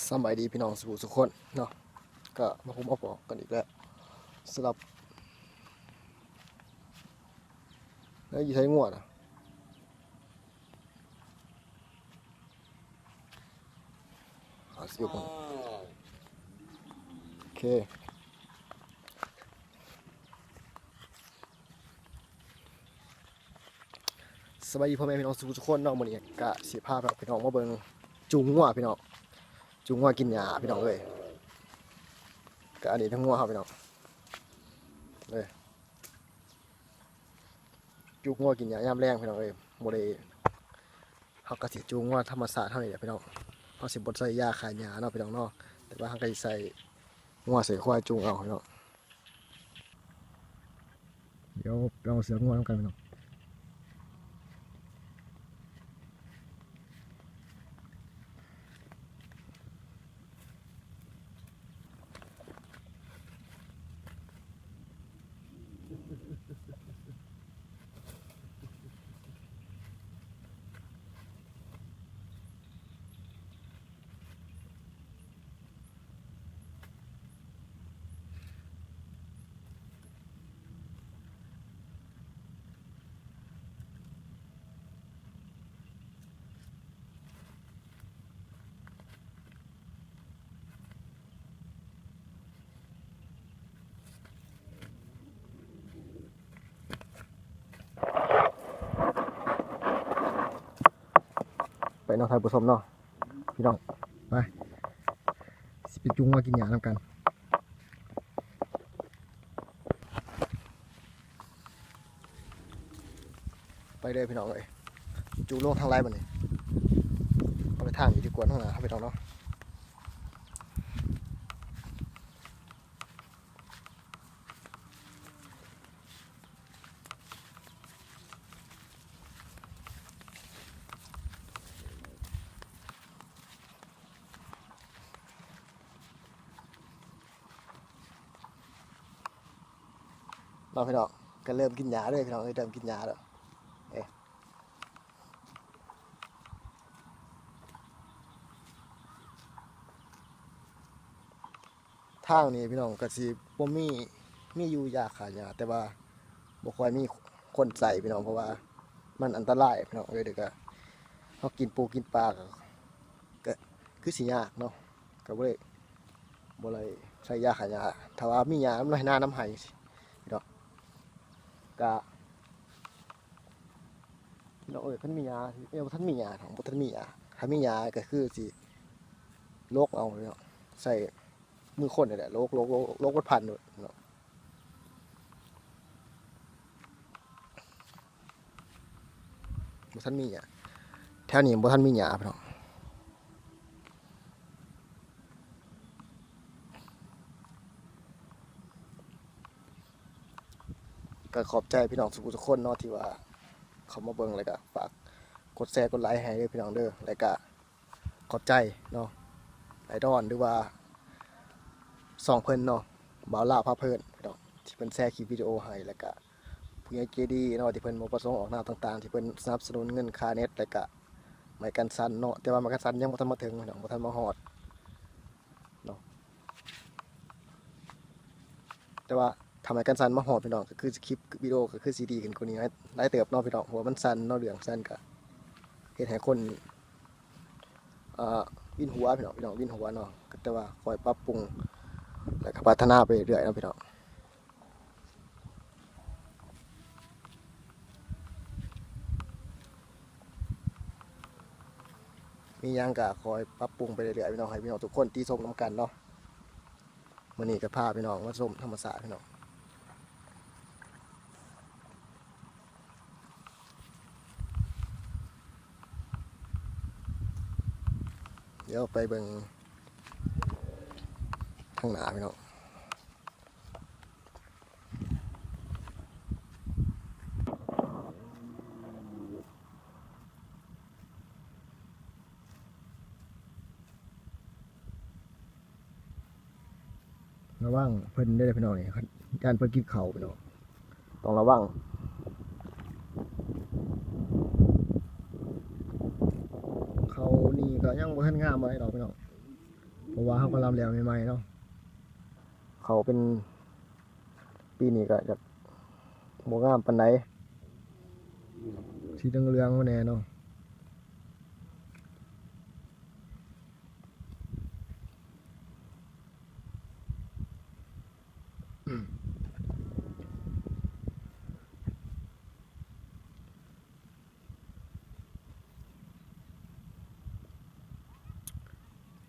ສະບາຍດີພີ່ນ້ອງສູ່ຜູ້ສູ່ຄົນເນາະ ກະມາພົບມາພໍ້ກັນອີກແລ້ວ ສຳລັບ ເອີ ຢູ່ໃສງົວນະ? ຫາຊິຢູ່ພຸ້ນ ໂອເຄ. ສະບາຍດີພໍ່ແມ່ພີ່ນ້ອງສູ່ທຸກຄົນເນາະ. ມື້ນີ້ກະຊິພາພີ່ນ້ອງມາເບິ່ງຈູງງົວພີ່ນ້ອງ ຈູງງົວກິນຫຍ້າພີ່ນ້ອງເອີຍ. ກະອັນນີ້ທັງງົວເຮົາພີ່ນ້ອງເອີຍ ຈູງງົວກິນຫຍ້າຍາມແລງພີ່ນ້ອງເອີຍ. ບໍ່ໄດ້ ເຮົາກະຊິຈູງງົວທຳມະຊາດເຮົານີ້ແຫຼະພີ່ນ້ອງ. ເຮົາຊິບໍ່ໃສ່ຢາຂ້າຫຍ້າເນາະພີ່ນ້ອງເນາະ ແຕ່ວ່າເຮົາກະຊິໃສ່ງົວໃສ່ຄວາຍຈູງເອົາພີ່ນ້ອງ. ດຽວໄປເອົາເສືອງົວນຳກັນພີ່ນ້ອງ. ໄປເນາະທ່ານຜູ້ຊົມເນາະ ພີ່ນ້ອງ ໄປ ຊິໄປຈູງງົວກິນຫຍ້ານຳກັນ. ໄປເລີຍພີ່ນ້ອງເອີຍ ຈູງລົງທາງໃດບັດນີ້ ເອົາໄປທາງນີ້ດີກວ່າ ທາງໜ້າເຮົາພີ່ນ້ອງເນາະ. ເນາະພີ່ນ້ອງ ກະເລີ່ມກິນຫຍ້າເລີຍພີ່ນ້ອງເອີຍ ເລີ່ມກິນຫຍ້າແລ້ວ. ທາງນີ້ພີ່ນ້ອງກະຊິບໍ່ມີ ມີຢູ່ຢາຂ້າຫຍ້າ ແຕ່ວ່າບໍ່ຄ່ອຍມີຄົນໃຊ້ພີ່ນ້ອງ ເພາະວ່າມັນອັນຕະລາຍພີ່ນ້ອງເອີຍ. ແລ້ວກະເຮົາກິນປູກິນປາກະ ກະຄືຊິຍາກເນາະ ກະບໍ່ໄດ້ ບໍ່ໄດ້ໃສ່ຢາຂ້າຫຍ້າ. ຖ້າວ່າມີຫຍ້ານຳໄຮ່ນານຳໄຮ່ຊີ້ພີ່ນ້ອງ ກະ ພີ່ນ້ອງເອີຍ ຄັນມີຫຍ້າ ເອີ ບໍ່ທັນມີຫຍ້າ ບໍ່ທັນມີຫຍ້າ ຖ້າມີຫຍ້າກະຄືຊິຫຼົກເອົາເນາະ ໃຊ້ມືຄົນນີ້ແຫຼະ ຫຼົກ ຫຼົກ ຫຼົກ ຫຼົກເບິດພັນໂລດເນາະ. ບໍ່ທັນມີຫຍ້າ ແຖວນີ້ບໍ່ທັນມີຫຍ້າພີ່ນ້ອງ. ກະຂອບໃຈພີ່ນ້ອງສູ່ຜູ້ສູ່ຄົນເນາະ ທີ່ວ່າເຂົ້າມາເບິ່ງ ແລ້ວກະຝາກກົດແຊກົດໄລໃຫ້ເດີພີ່ນ້ອງເດີ. ແລ້ວກະຂອບໃຈເນາະ ອ້າຍດອນ ຫຼືວ່າຊ່ອງເພິ່ນເນາະ ບ່າວລາວພາເພີນພີ່ນ້ອງ ທີ່ເພິ່ນແຊຄລິບວິດີໂອໃຫ້ ແລ້ວກະ ຜູ້ໃຫຍ່ໃຈດີເນາະ ທີ່ເພິ່ນບໍ່ປະສົງອອກນາມຕ່າງໆ ທີ່ເພິ່ນສະໜັບສະໜູນເງິນຄ່າເນັດ ແລ້ວກະໄມ້ກັນສັ່ນເນາະ. ແຕ່ວ່າໄມ້ກັນສັ່ນຍັງບໍ່ທັນມາເຖິງພີ່ນ້ອງ ບໍ່ທັນມາຮອດເນາະ. ແຕ່ວ່າຖ້າໄມ້ກັນສັ່ນມາຮອດພີ່ນ້ອງ ກະຄືຄລິບວິດີໂອກະຄືຊິດີຂຶ້ນກວ່ານີ້ຫຼາຍເຕີບເນາະພີ່ນ້ອງ ເພາະວ່າມັນສັ່ນເນາະ ເລື່ອງສັ່ນກະເຮັດໃຫ້ຄົນ ເອີ ວິນຫົວພີ່ນ້ອງ ພີ່ນ້ອງວິນຫົວເນາະ. ກະແຕ່ວ່າຄ່ອຍປັບປຸງ ແລ້ວກະພັດທະນາໄປເລື້ອຍເນາະພີ່ນ້ອງ. ມີຫຍັງກະຄ່ອຍປັບປຸງໄປເລື້ອຍໆ ພີ່ນ້ອງ ໃຫ້ພີ່ນ້ອງທຸກຄົນຕິຊົມນຳກັນເນາະ. ມື້ນີ້ກະພາພີ່ນ້ອງມາຊົມທຳມະຊາດພີ່ນ້ອງ. ດຽວໄປເບິ່ງທາງໜ້າພີ່ນ້ອງ. ລະວັງເພິ່ນເດີພີ່ນ້ອງນີ້ ຢ້ານເພິ່ນກິນເຂົ້າພີ່ນ້ອງ ຕ້ອງລະວັງ. ເຂົ້ານີ້ກະຍັງບໍ່ທັນງາມປານໃດດອກພີ່ນ້ອງ. ພາະວ່າເຮົາກໍລຳແລ້ວໃໝ່ໆເນາະ. ເຂົ້າເປັນ ປີນີ້ກໍຢາກບໍ່ງາມປານໃດ ສີເຫຼືອງໆແດ່ເນາະ.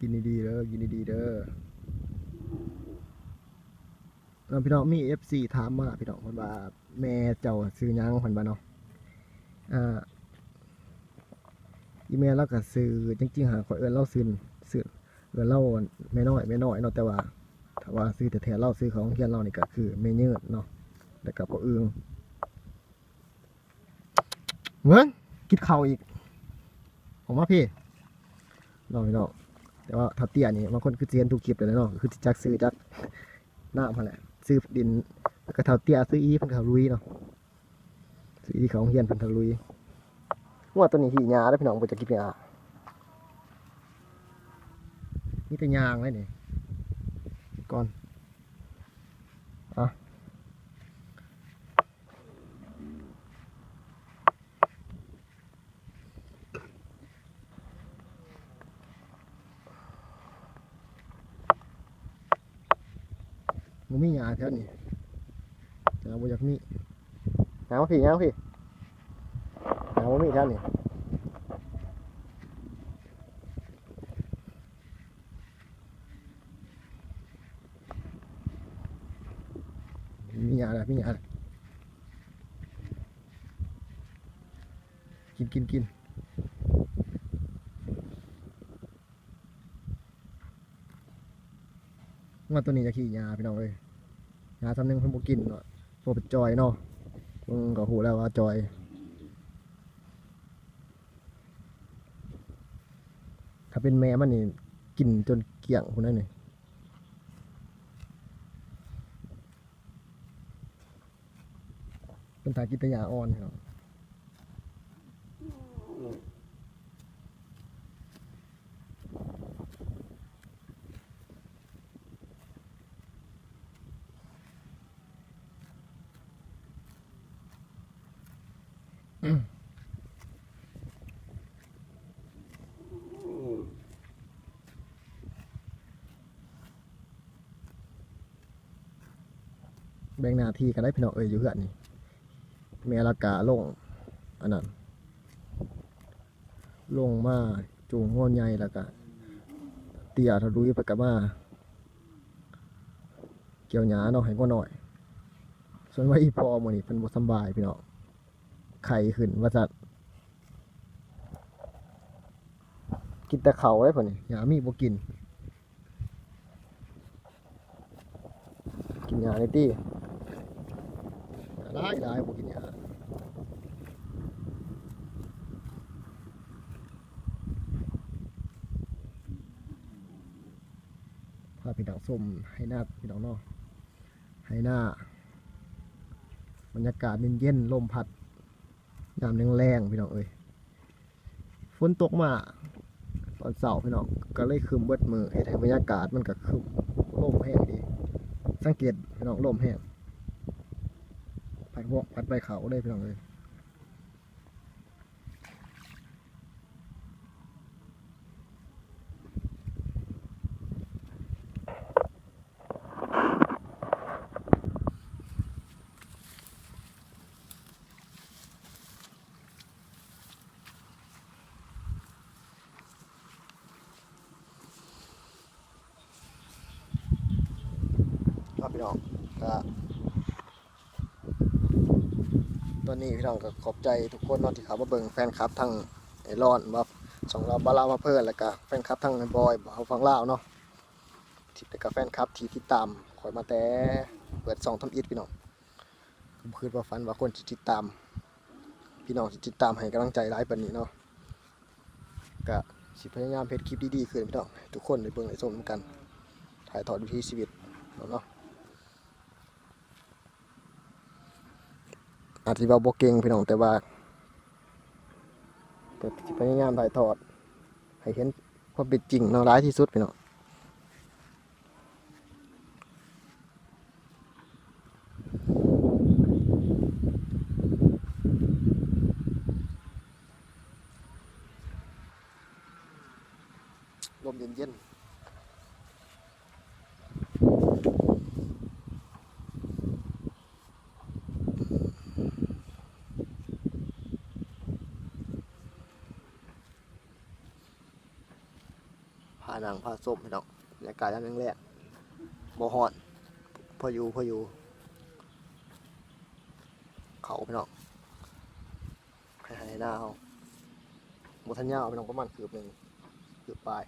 ກິນດີໆເດີ ກິນດີໆເດີເນາະພີ່ນ້ອງ. ມີເອັຟຊີຖາມມາພີ່ນ້ອງ ເພິ່ນວ່າ ແມ່ເຈົ້າຊື່ຫຍັງ ເພິ່ນວ່າເນາະ. ອ່າ ອີແມ່ລາວກໍຊື່ ຈິງໆຫາ ຂ້ອຍເອີ້ນລາວຊື່ ຊື່ ເອີ້ນລາວແມ່ນ້ອຍ ແມ່ນ້ອຍເນາະ. ແຕ່ວ່າຖ້າວ່າຊື່ແທ້ໆລາວ ຊື່ເຂົ້າໂຮງຮຽນລາວນີ້ກໍຄືແມ່ຍືດເນາະ ແລ້ວກໍພໍ່ອຶ່ງ. ເບິ່ງ ກິນເຂົ້າອີກ ອອກມາພີ້ເນາະພີ່ນ້ອງ. ແຕ່ວ່າເຖົ້າເຕ້ຍນີ້ ບາງຄົນຄືຊິເຫັນທຸກຄລິບແລ້ວເນາະ ຄືຊິຈັກຊື່ຈັກນາມຫັ້ນແຫຼະ. ຊື່ດິນ ແລ້ວກໍເຖົ້າເຕ້ຍ ຊື່ອີເພິ່ນກໍລຸຍເນາະ ຊື່ອີເຂົ້າໂຮງຮຽນເພິ່ນກໍລຸຍ. ງົວໂຕນີ້ຂີ້ຫຍ້າເດີພີ່ນ້ອງ ບໍ່ຈັກກິນຫຍ້າ ມີແຕ່ຍ່າງເລີຍນີ້ ກ່ອນ ອ່ະ. ບໍ່ມີຫຍ້າແຖວນີ້ ຫຍ້າບໍ່ຢາກມີ. ຫຍ້າມາພີ້ ຫຍ້າມາພີ້ ຫຍ້າບໍ່ມີແຖວນີ້. ມີຫຍ້າແລ້ວ ມີຫຍ້າແລ້ວ ກິນ ກິນ ກິນ. ງົວໂຕນີ້ຢາກຂີ້ຫຍ້າພີ່ນ້ອງເອີຍ ຫຍ້າສ່ຳໜຶ່ງເພິ່ນບໍ່ກິນເນາະ ເພາະເປັນຈ່ອຍເນາະ. ເບິ່ງກໍຮູ້ແລ້ວວ່າຈ່ອຍ. ຖ້າເປັນແມ່ມັນນີ້ກິນຈົນກ້ຽງພຸ້ນນະນີ້. ເພິ່ນຖ້າກິນແຕ່ຫຍ້າອ່ອນເນາະ. ແບ່ງໜ້າທີ່ກັນໄດ້ພີ່ນ້ອງເອີຍ ຢູ່ເຮືອນນີ້ ແມ່ລະກະລົງ ອັນນັ້ນ ລົງມາຈູງງົວໃຫຍ່ ແລ້ວກະເຕ້ຍເຖົ້າລຸຍ ເພິ່ນກະມາກ່ຽວຫຍ້າເນາະ ໃຫ້ງົວນ້ອຍ. ສ່ວນວ່າອີ່ພໍ່ມື້ນີ້ເພິ່ນບໍ່ສຳບາຍພີ່ນ້ອງ ໄຂ້ຂຶ້ນວ່າຊັ້ນ. ກິນແຕ່ເຂົ້າເດ້ເພິ່ນນີ້ ຫຍ້າມີບໍ່ກິນ. ກິນຫຍ້າແດ່ຕິ ຫຼາຍໆ ບໍ່ກິນຫຍ້າ. ພາພີ່ນ້ອງຊົມໄຮ່ນາ ພີ່ນ້ອງເນາະ ໄຮ່ນາ ບັນຍາກາດເຢັນໆ ລົມພັດ ຍາມແລງໆ ພີ່ນ້ອງເອີຍ. ຝົນຕົກມາຕອນເຊົ້າພີ່ນ້ອງ ກໍເລີຍຄຶ້ມເບິດມື້ ເຮັດໃຫ້ບັນຍາກາດມັນກໍຄຶ້ມ ລົມແຮງດີ. ສັງເກດພີ່ນ້ອງ ລົມແຮງ ພັດຫົວ ພັດໃບເຂົ້າເລີຍພີ່ນ້ອງເອີຍ. ເນາະພີ່ນ້ອງ ກະຕອນນີ້ພີ່ນ້ອງກໍຂອບໃຈທຸກຄົນເນາະ ທີ່ເຂົ້າມາເບິ່ງ ແຟນຄລັບທັງໄອ້ລອນ ວ່າຊ່ອງລາວ ບ່າວລາວພາເພີນ ແລ້ວກະແຟນຄລັບທັງໄອ້ບອຍ ບ່າວຝັ່ງລາວເນາະ ທີ່ ແລ້ວກະແຟນຄລັບທີ່ຕິດຕາມຂ້ອຍມາແຕ່ເປີດຊ່ອງທຳອິດ ພີ່ນ້ອງ. ກໍບໍ່ຄິດບໍ່ຝັນວ່າຄົນຊິຕິດຕາມ ພີ່ນ້ອງຊິຕິດຕາມໃຫ້ກຳລັງໃຈຫຼາຍປານນີ້ເນາະ. ກະຊິພະຍາຍາມເຮັດຄລິບດີໆຂຶ້ນພີ່ນ້ອງ ໃຫ້ທຸກຄົນໄດ້ເບິ່ງໄດ້ຊົມນຳກັນ ຖ່າຍທອດວິຖີຊີວິດເນາະ. ອາດຊິເວົ້າບໍ່ເກັ່ງພີ່ນ້ອງ ແຕ່ວ່າກໍຊິພະຍາຍາມຖ່າຍທອດໃຫ້ເຫັນຄວາມເປັນຈິງເນາະ ຫຼາຍທີ່ສຸດພີ່ນ້ອງ. เย็นๆ พานั่งพาชมพี่น้อง บรรยากาศยามแลงๆ บ่ฮ้อน พออยู่ พออยู่ เขาพี่น้อง ไฮ่ไฮ่นาเฮา บ่ทันยาวพี่น้อง ประมาณคืบหนึ่ง คืบปลาย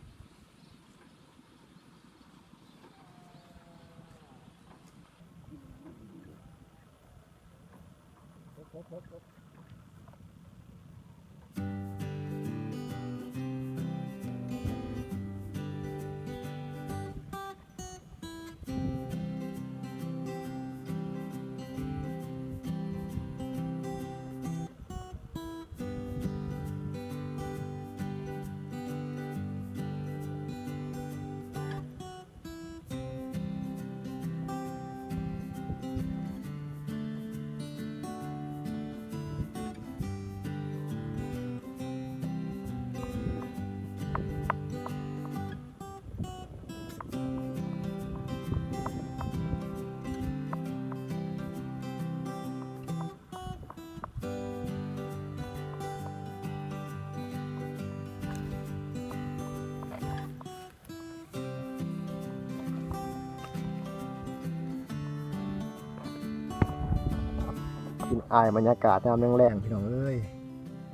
กินอายบรรยากาศยามแลงๆ พี่น้องเอ้ย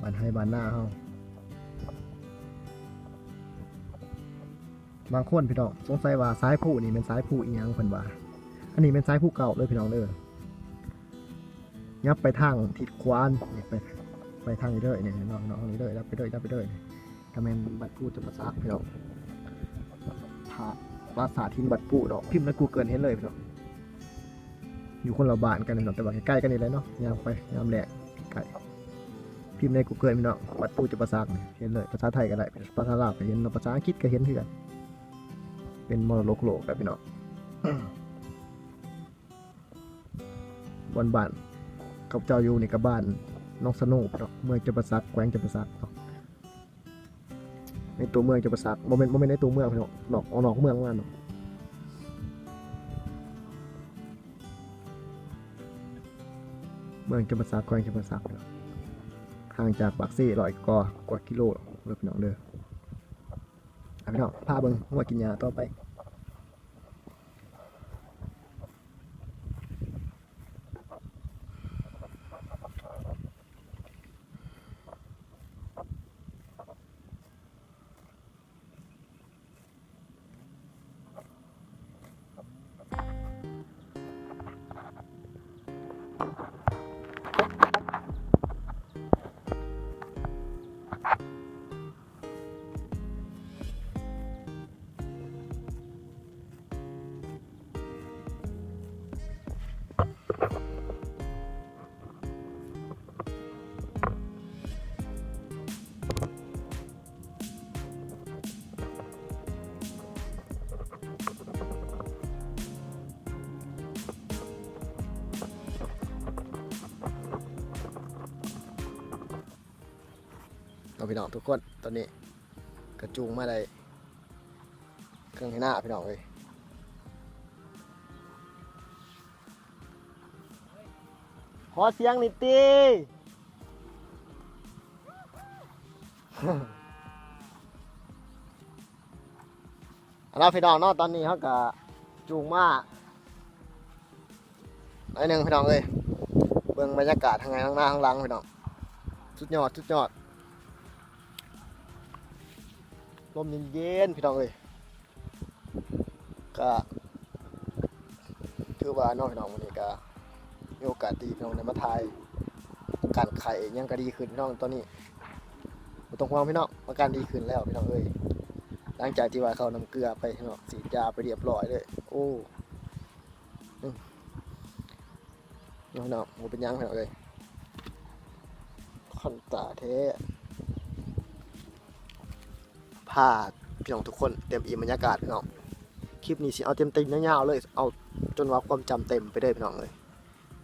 บ้านไฮ่บ้านนาเฮา บางคนพี่น้องสงสัยว่าสายภูนี่แม่นสายภูอีหยัง เพิ่นว่า อันนี้แม่นสายภูเก่าเด้อพี่น้องเด้อ ยับไปทางทิศขวา นี่ไป ไปทางนี้เลย นี่เนาะ เนาะ ทางนี้เลย ยับไปเลย ยับไปเลย นี่ก็แม่นบ้านภูจำปาสักพี่น้อง พระปราสาทหินบ้านภูเนาะ พิมพ์ใน Google เห็นเลยพี่น้อง อยู่คนละบ้านกันเนาะ แต่ว่าใกล้ๆ กันนี่แหละเนาะ ย่างไปยามแลงใกล้ๆ พิมพ์ใน Google พี่น้อง บ้านภูจำปาสักนี่เห็นเลย ภาษาไทยก็ได้ ภาษาลาวก็เห็นเนาะ ภาษาอังกฤษก็เห็นคือกัน เป็นมรดกโลกแล้วพี่น้อง บ่อนบ้านข้าพเจ้าอยู่นี่ก็บ้านหนองสะโนบเนาะ เมืองจำปาสัก แขวงจำปาสักเนาะ ในตัวเมืองจำปาสัก บ่แม่น บ่แม่นในตัวเมืองพี่น้อง นอก ออกนอกเมืองมาเนาะ เมืองจำปาสัก แขวงจำปาสักเนาะ ห่างจากปากเซร้อยกว่ากว่ากิโลเด้อพี่น้องเด้อ อ่ะพี่น้อง พาเบิ่งงัวกินหญ้าต่อไป เอาพี่น้องทุกคน ตอนนี้กระจูงมาได้ เครื่องไถนาพี่น้องเอ้ย ขอเสียงหน่อยติ เอาล่ะพี่น้องเนาะ ตอนนี้เฮาก็จูงมาหน่อยหนึ่งพี่น้องเอ้ย เบิ่งบรรยากาศทางไงทางหน้าทางหลังพี่น้อง สุดยอด สุดยอด ลมเย็นๆ พี่น้องเอ้ย ก็ถือว่าเนาะพี่น้อง มื้อนี้ก็มีโอกาสดีพี่น้องได้มาถ่าย อาการไข้หยังก็ดีขึ้นพี่น้อง ตอนนี้บ่ต้องห่วงพี่น้อง อาการดีขึ้นแล้วพี่น้องเอ้ย หลังจากที่ว่าเข้าน้ำเกลือไปพี่น้อง ฉีดยาไปเรียบร้อยเลย โอ้ อืม เนาะพี่น้อง บ่เป็นหยังพี่น้องเอ้ย คันตาแท้ พาพี่น้องทุกคนเต็มอิ่มบรรยากาศพี่น้อง คลิปนี้สิเอาเต็มๆ ยาวๆ เลย เอาจนว่าความจำเต็มไปเลยพี่น้องเอ้ย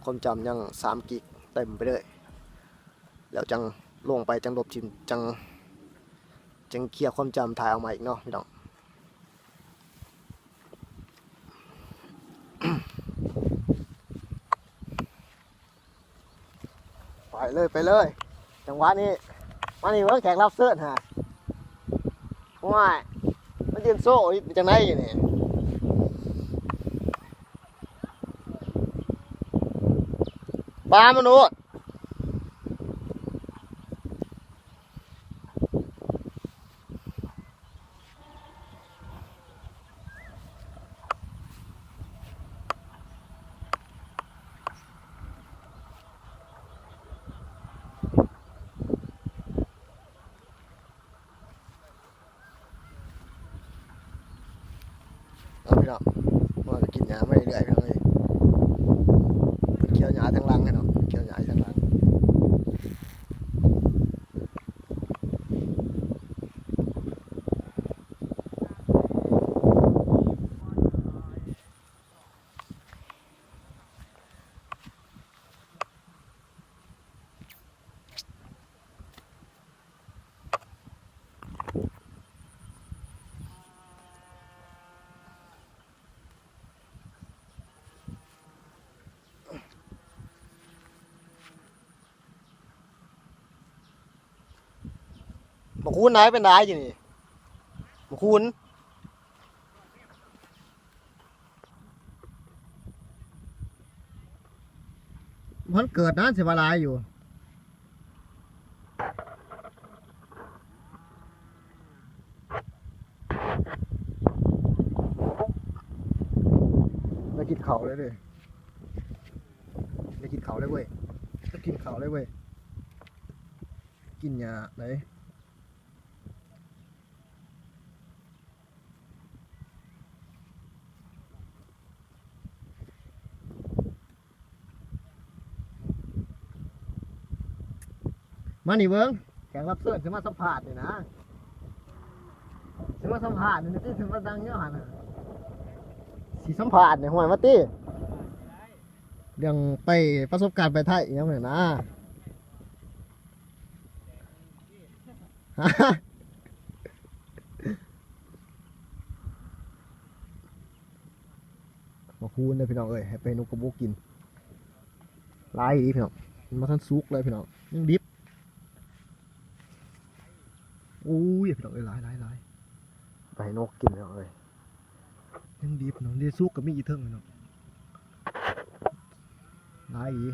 ความจำยังสามกิกเต็มไปเลย แล้วจั่งลงไปจั่งลบทิ่ม จั่ง จั่งเคลียร์ความจำถ่ายออกมาอีกเนาะพี่น้อง ເລີຍ ໄປເລີຍ ຈັງຫວະນີ້ ມານີ້ເບິ່ງແຂກຮັບເຊີນຫາ ໂອ້ຍ ມາຢືນໂຊຢູ່ຈັ່ງໃດຢູ່ນີ້ ປາມະນຸດ. ເອົາ ພີ່ນ້ອງ ວ່າໄປກິນຫຍ້າມາເລື້ອຍໆ ພີ່ນ້ອງເອີຍ ມັນຂ້ຽວຫຍ້າທາງຫຼັງ ພີ່ນ້ອງ ມັນຂ້ຽວຫຍ້າທາງຫຼັງ. ບັກຄູນນາຍເປັນນາຍຢູ່ນີ້ ບັກຄູນ. ມັນເກີດນານຊິວ່າຫຼາຍຢູ່ ໄດ້ກິນເຂົ້າເລີຍເດ້ ໄດ້ກິນເຂົ້າເລີຍເວີຍ ໄດ້ກິນເຂົ້າເລີຍເວີຍ ກິນຫຍ້າໄດ໋. ມານີ້ເບິ່ງ ແຂກຮັບເຊີນຊິມາສຳພາດນີ້ນະ ຊິມາສຳພາດນີ້ຕິ ຊິມານັ່ງຢູ່ຫັ້ນນະ ຊິສຳພາດນີ້ ຫ້ວຍ ມາຕິ ເລື່ອງໄປປະສົບການໄປໄທອີ່ຫຍັງຫັ້ນນະ. ມາຄູນເດີພີ່ນ້ອງເອີຍ ໃຫ້ໄປນົກກະບຸກກິນ ຫຼາຍອີ່ຫຼີພີ່ນ້ອງ ມັນບໍ່ທັນສຸກເລີຍພີ່ນ້ອງ ຍັງດິບ. ໂອ້ຍ ພີ່ນ້ອງເອີຍ ຫຼາຍໆໆ ໄປນົກກິນພີ່ນ້ອງເອີຍ. ຍັງດິບເນາະ ເດ ສຸກກໍມີຢູ່ເທິງເນາະ ຫຼາຍອີ່ຫຼີ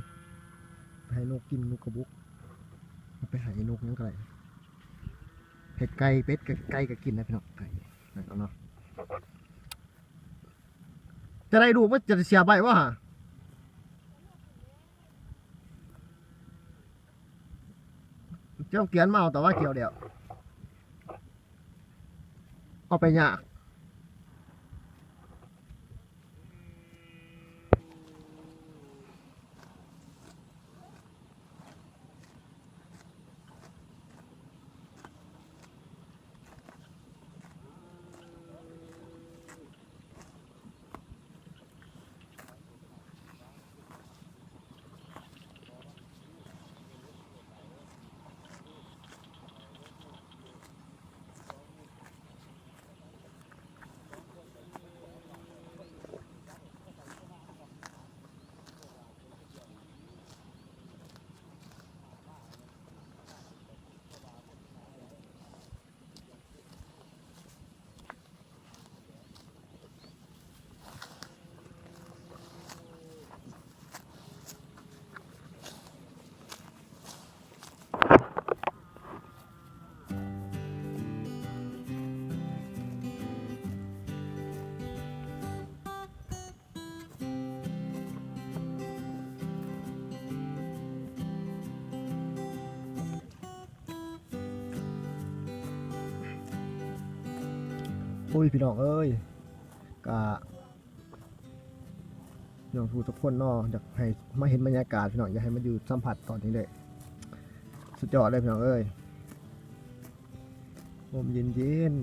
ໄປໃຫ້ນົກກິນ ນົກກະບຸກ ເອົາໄປໃຫ້ນົກຫຍັງກໍໄດ້ ໃຫ້ໄກ່ເປັດກໍ ໄກ່ກໍກິນນະພີ່ນ້ອງ ໄກ່ເນາະ. ຈະໄດ້ລູກມັນຈະໄດ້ເສຍໃບວະຫາ ເຈົ້າກຽນມາເອົາຕາວ່າກ່ຽວແລ້ວ ເອົາໄປຍາກ. ໂອ້ຍ ພີ່ນ້ອງເອີຍ ກະ ພີ່ນ້ອງທຸກຄົນເນາະ ຢາກໃຫ້ມາເຫັນບັນຍາກາດພີ່ນ້ອງ ຢາກໃຫ້ມາຢູ່ສຳຜັດຕອນນີ້ເດ້ ສຸດຍອດເລີຍພີ່ນ້ອງເອີຍ ລົມເຢັນ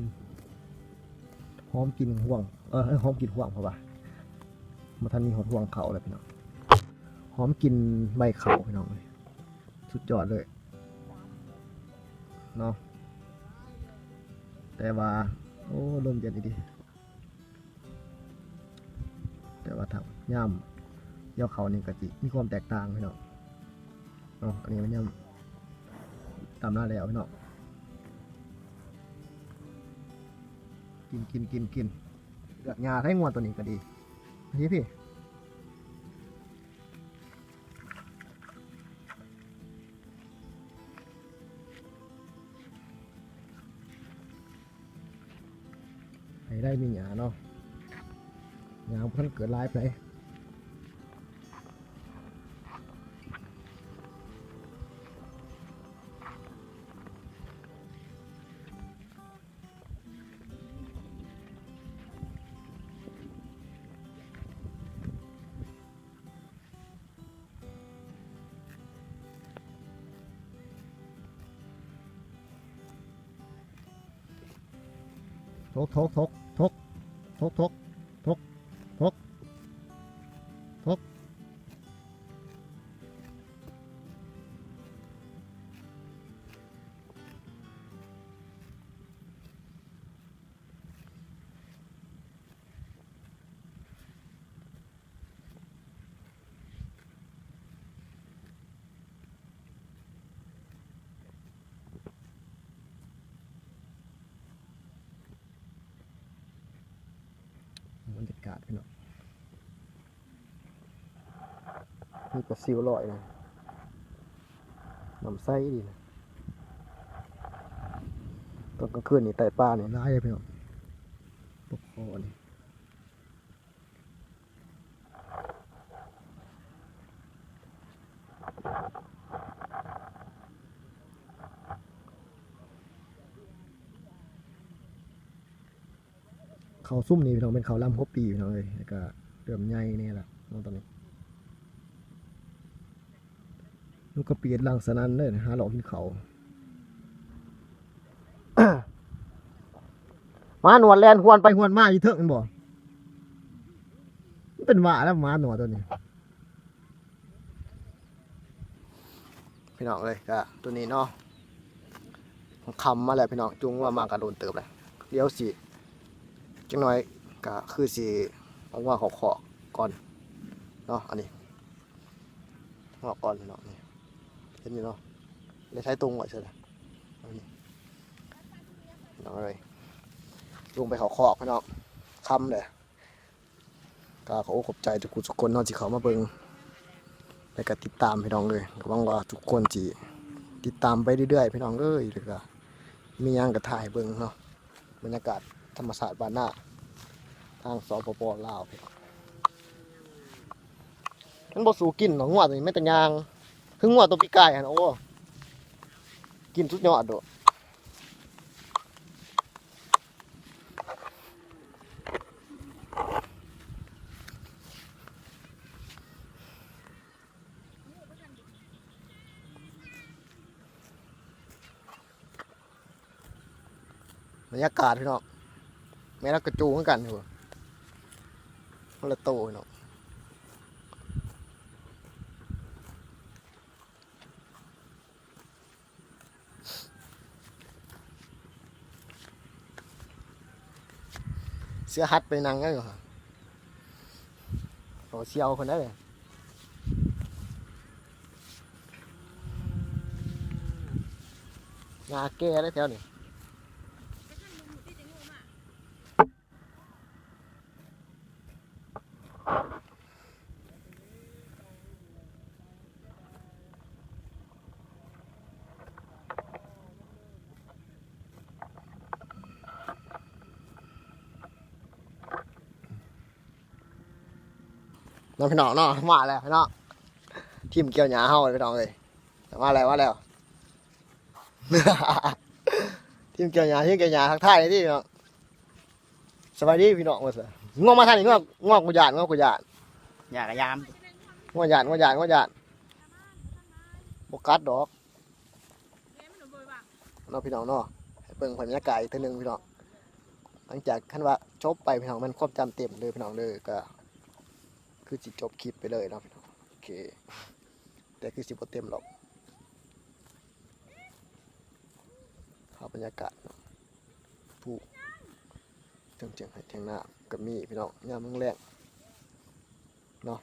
ໆ ຫອມກິ່ນຫວ່າງ ເອີ ຫອມກິ່ນຫວ່າງ ເພາະວ່າບໍ່ທັນມີຮອດຫວ່າງເຂົ້າເລີຍພີ່ນ້ອງ ຫອມກິ່ນໃບເຂົ້າພີ່ນ້ອງເອີຍ ສຸດຍອດເລີຍເນາະ ແຕ່ວ່າ ໂອ້ ລົມເຢັນອີ່ຫຼີ. ແຕ່ວ່າຖ້າຍາມກ່ຽວເຂົ້ານີ້ກໍຊິມີຄວາມແຕກຕ່າງພີ່ນ້ອງ ເອົາ ອັນນີ້ມັນຍັງຕຳລາແລ້ວພີ່ນ້ອງ ກິນ ກິນ ກິນ ກິນ ເລືອກຫຍ້າໄທ ງົວໂຕນີ້ກໍດີ ພີ່ ພີ່. ໃຫ້ໄດ້ມີຫຍ້າເນາະ ຫຍ້າບໍ່ທັນເກີດຫຼາຍປານໃດ. ທົກ ທົກ ທົກ ທົກ ທົກ ທົກ ທົກ ທົກ ທົກ. ບັນຍາກາດພີ່ນ້ອງ ມີປາຊິວລອຍນະ ນ້ຳໃສອີ່ຫຼີນະ. ຕອນກາງຄືນນີ້ໄຕ່ປານີ້ຫຼາຍເດ້ພີ່ນ້ອງ ປາຄໍ່ນີ້. ເຂົ້າຊຸມນີ້ພີ່ນ້ອງ ແມ່ນເຂົ້າລຳຫົວປີພີ່ນ້ອງເອີຍ ແລ້ວກະເລີ່ມໃຫຍ່ແດ່ລະເນາະຕອນນີ້. ນົກກະປີດລັງສະນັ່ນເດີ ຫາເລາະກິນເຂົ້າ. ໝາໜວດແລ່ນຫວນໄປຫວນມາຢູ່ເທິງແມ່ນບໍ່? ມັນເປັນຫວັດແລ້ວໝາໜວດໂຕນີ້. ພີ່ນ້ອງເອີຍ ກະໂຕນີ້ເນາະ ຄ່ຳມາແລ້ວພີ່ນ້ອງ ຈູງງົວມາກະດົນເຕີບແລ້ວ. ດຽວຊິ ຈັກໜ້ອຍກະຄືຊິເອົາງົວເຂົ້າຄອກກ່ອນເນາະ ອັນນີ້ ເຂົ້າຄອກກ່ອນພີ່ນ້ອງ. ນີ້ ເຫັນຢູ່ເນາະ ໄດ້ໃຊ້ຕົງໄວ້ເຊີນ ອັນນີ້ ພີ່ນ້ອງເອີຍ ລົງໄປເຂົ້າຄອກພີ່ນ້ອງ ຄ່ຳແລ້ວ. ກໍຂໍຂອບໃຈທຸກຜູ້ທຸກຄົນເນາະ ທີ່ເຂົ້າມາເບິ່ງ ແລະກໍຕິດຕາມພີ່ນ້ອງເອີຍ. ກໍຫວັງວ່າທຸກຄົນຊິຕິດຕາມໄປເລື້ອຍໆ ພີ່ນ້ອງເອີຍ. ແລ້ວກໍມີຫຍັງກໍຖ່າຍໃຫ້ເບິ່ງເນາະ ບັນຍາກາດທຳມະຊາດບ້ານນາ ທາງ ສປປ ລາວ. ມັນບໍ່ສູ້ກິນດອກ ງົວໂຕນີ້ ແມ້ແຕ່ຍ່າງ ຄືງົວໂຕປີກາຍຫັ້ນ ໂອ້ ກິນສຸດຍອດໂດດ. ບັນຍາກາດພີ່ນ້ອງ ແມ່ນລະກະຈູງຄືກັນ ຄົນລະໂຕພີ່ນ້ອງ. ເສືອຫັດໄປນັ່ງຢູ່ ໂຕສ່ຽວເພິ່ນໄດ໋ ຫຍ້າແກ່ເດ້ແຖວນີ້. ເນາະພີ່ນ້ອງເນາະ ມາແລ້ວພີ່ນ້ອງ ທີມກ່ຽວຫຍ້າເຮົາພີ່ນ້ອງເອີຍ ມາແລ້ວ ມາແລ້ວ ທີມກ່ຽວຫຍ້າ ທີມກ່ຽວຫຍ້າ ທັກທາຍໜ່ອຍຕິເນາະ. ສະບາຍດີພີ່ນ້ອງ ວ່າຊັ້ນ ງົວມາທາງນີ້ ງົວ ງົວກູຢ້ານ ງົວກູຢ້ານ ຢ່າກະຍາມ ງົວຢ້ານ ງົວຢ້ານ ງົວຢ້ານ ບໍ່ກັດດອກເນາະ ພີ່ນ້ອງເນາະ. ໃຫ້ເບິ່ງບັນຍາກາດອີກເທື່ອໜຶ່ງພີ່ນ້ອງ ຫຼັງຈາກຄັນວ່າຈົບໄປພີ່ນ້ອງ ແມ່ນຄວາມຈຳເຕັມເດີພີ່ນ້ອງເດີ ກະຄືຊິຈົບຄລິບໄປເລີຍເນາະພີ່ນ້ອງ. ໂອເຄ ແຕ່ຄືຊິບໍ່ເຕັມດອກ ພາບບັນຍາກາດເນາະ ພູ ເທິງຖຽງໄຮ່ຖຽງນາກໍມີພີ່ນ້ອງ ຍາມແລງໆເນາະ.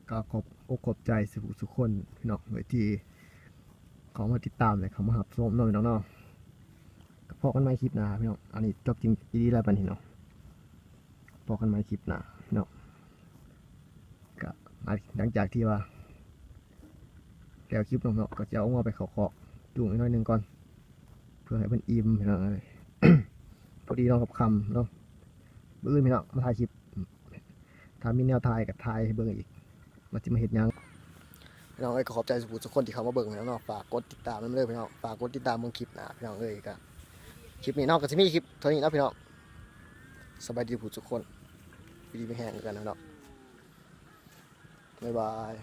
ກໍຂອບອົກຂອບໃຈສູ່ຜູ້ສູ່ຄົນພີ່ນ້ອງເອີຍ ທີ່ເຂົ້າມາຕິດຕາມ ແລະ ເຂົ້າມາຮັບຊົມເນາະພີ່ນ້ອງເນາະ. ກໍພໍ້ກັນໃໝ່ຄລິບໜ້າພີ່ນ້ອງ. ອັນນີ້ຈົບຈິງອີ່ຫຼີແລ້ວບັດນີ້ເນາະ. ພໍ້ກັນໃໝ່ຄລິບໜ້າພີ່ນ້ອງ. ກໍຫຼັງຈາກທີ່ວ່າແລ້ວຄລິບເນາະ ກໍຈະເອົາງົວໄປເຂົ້າຄອກຈຸງອີກໜ້ອຍໜຶ່ງກ່ອນ ເພື່ອໃຫ້ເພິ່ນອີ່ມພີ່ນ້ອງເອີຍ. ພໍດີເນາະ ຄ່ຳໆເນາະ. ມື້ອື່ນພີ່ນ້ອງມາຖ່າຍຄລິບ ຖ້າມີແນວຖ່າຍກໍຖ່າຍໃຫ້ເບິ່ງອີກ ວ່າຊິມາເຮັດຫຍັງ. ພີ່ນ້ອງເອີຍ ກໍຂອບໃຈສູ່ຜູ້ສູ່ຄົນທີ່ເຂົ້າມາເບິ່ງພີ່ນ້ອງເນາະ. ຝາກກົດຕິດຕາມນຳເດີພີ່ນ້ອງ. ຝາກກົດຕິດຕາມເບິ່ງຄລິບໜ້າພີ່ນ້ອງເອີຍ. ກໍຄລິບນີ້ເນາະ ກໍຊິມີຄລິບເທົ່ານີ້ເນາະພີ່ນ້ອງ. ສະບາຍດີຜູ້ສູ່ຄົນ ຢູ່ດີມີແຮງຄືກັນເນາະ. ບາຍບາຍ.